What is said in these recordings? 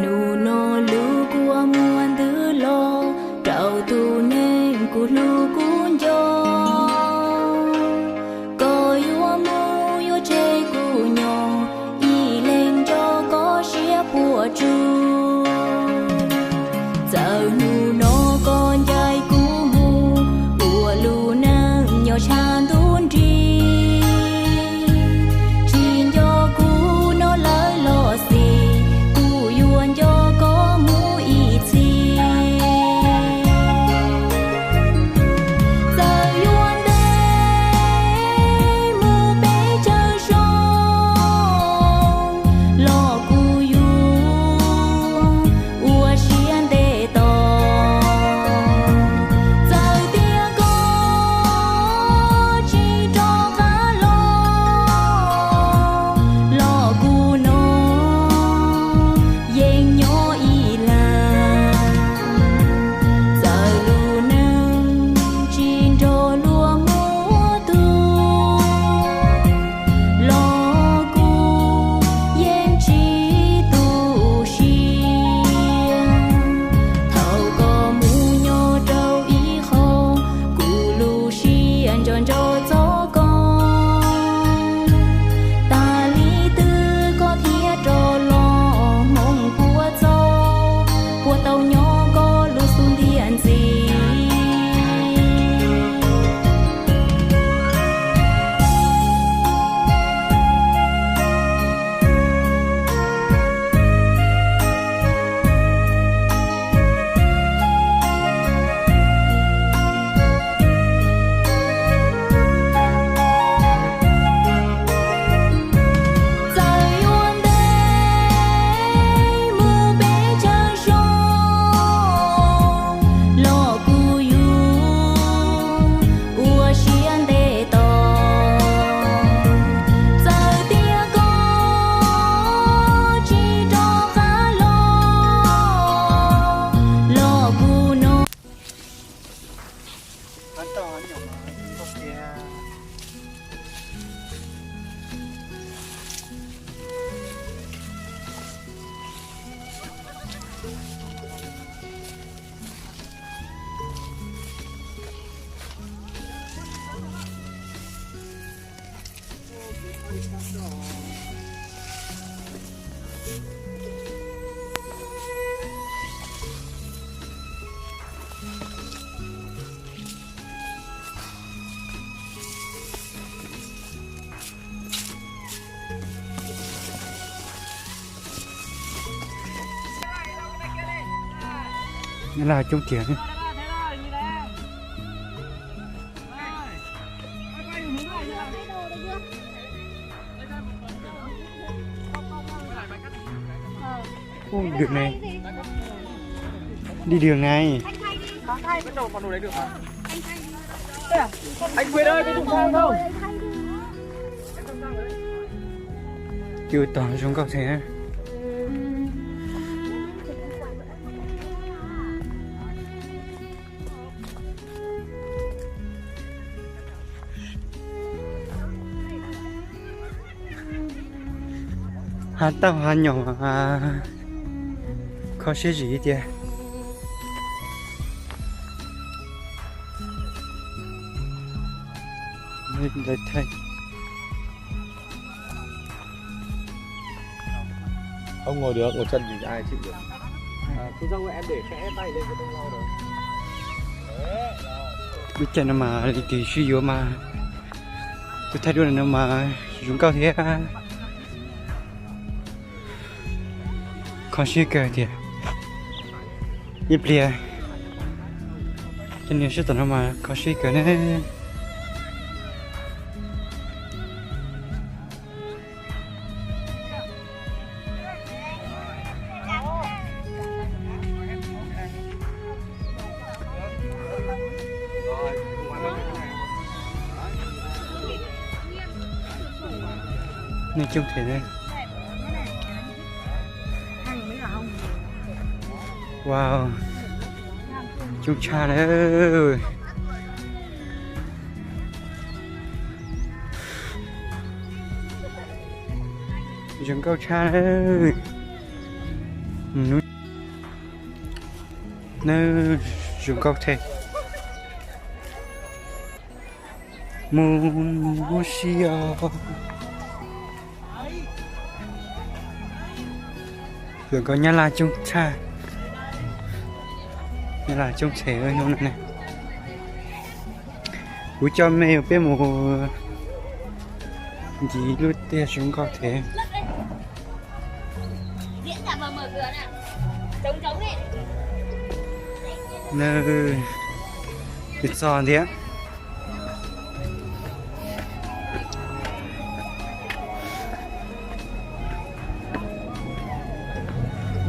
Hnub no lub kua muag ntws los rau tus neeg kuv hlub kuv nco. Koj yuav mus yuav tseg kuv nyob, ib leeg nco koj siab puas tsuaj. Txawm hnub no koj ncaim kuv mus ua lub neej nyob tshaj ntuj nrig, tsis nco kuv no lawm los xij, kuv yuav nco koj mus ib txhis. Txawm yuav ntev mus pes tsawg zaus los kuv yuav ua siab ntev tos. Txawm tias koj tsis rov qab los, los kuv no yeej nyob ib leeg. Txawm lub neej tsis nrog luag muaj tus, los kuv yeej tsis tu siab. Thaum koj mus nyob rau ib qho, kuv lub siab nco nco txog koj. Tas li twg koj thiaj rov los hmoov puas txog, puas tau nyob koj lub xub ntiag ntxiv. Txawm yuav ntev mus pes tsawg zaus los kuv yuav ua siab ntev tos. Txawm tias koj tsis rov qab los, los kuv no. Nyob Laj coob kiag. Ui, đường này. Đi đường này. Anh Quyền ơi, cái thùng xăng đâu? Chưa toàn dùng có thể. Hav tauj hav nyoos, kho siab zim tiag. Không ngồi được, ngồi chân thì ai chịu được. Lub caij no mas leej twg sib yuav mas tus thaij duab no mas zoo nkauj thiab kho siab kawg tiag. Ib pliag cov niam sib tom no mas kho siab kawg ne. Neeg coob thiab. Wow, coob tshaj lawm. Zoo nkauj tshaj lawm. Nawb, zoo nkauj thiab. Mus ua si os. Zoo nkauj, Nyab Laj coob tshaj. Nyab Laj coob tshaj hnub no ne. Kuv coj me peb mus ncig lub tiaj zoo nkauj thiab. Nawb, txog ntiag.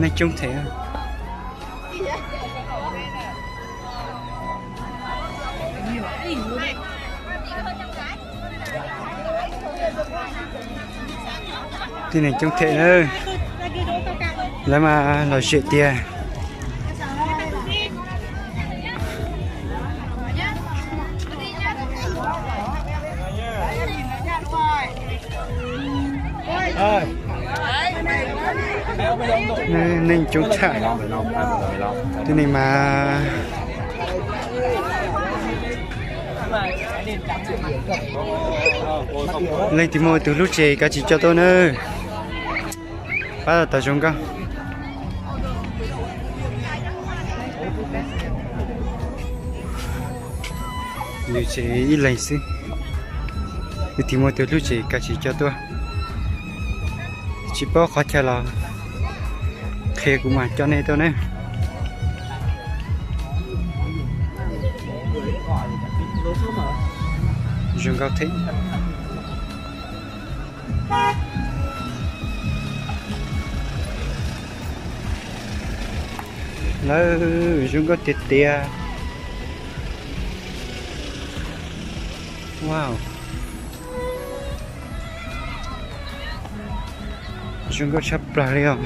Neeg coob thiab. Tib neeg coob thiab na. Lawv mas lom zem tiag. Neeg coob tshaj. Tib neeg mas leej twg muaj tus hlub tsev kav tsij coj tuaj nawb. Pab tau zoo nkauj. Yus tsev ib leeg xwb, leej twg muaj tus hlub tsev kav tsij coj tuaj. Tsis paub qhov chaw los qhia kuv mam coj nej tuaj na. Zoo nkauj thiab. Lawv zoo nkauj tiag tiag. Wow. Zoo nkauj tshaj plaws li os.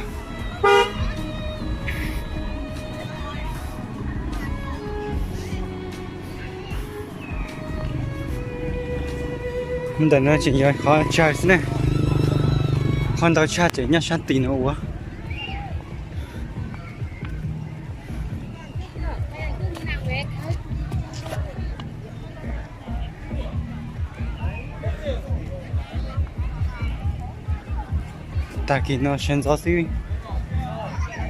Ntawm no tseem yog qhov tsawg xwb ne. Qhov ntau tshaj tseem nyob sab tid no ua. Tag kis no sawv ntxov xwb,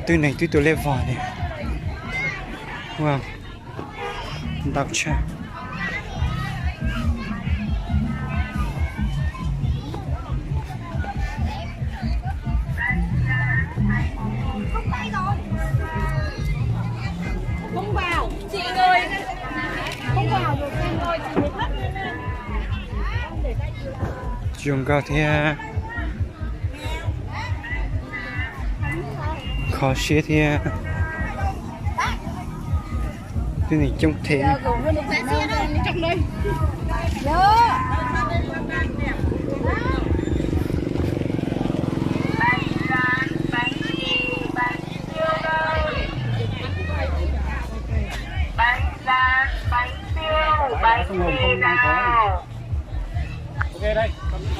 twb neeg twb tuaj liab vog li. Ntau tshaj. Zoo nkauj thiab. Kho siab thiab. Twb neeg coob thiab.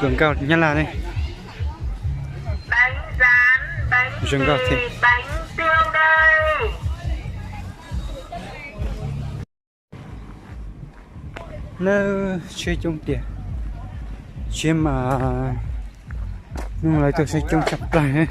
Zoo nkauj Nyab Laj ne. Zoo nkauj thiab. Nawb, tsheb coob tiag. Tsheb mas hnub no lawv tuaj saib coob tshaj plaws.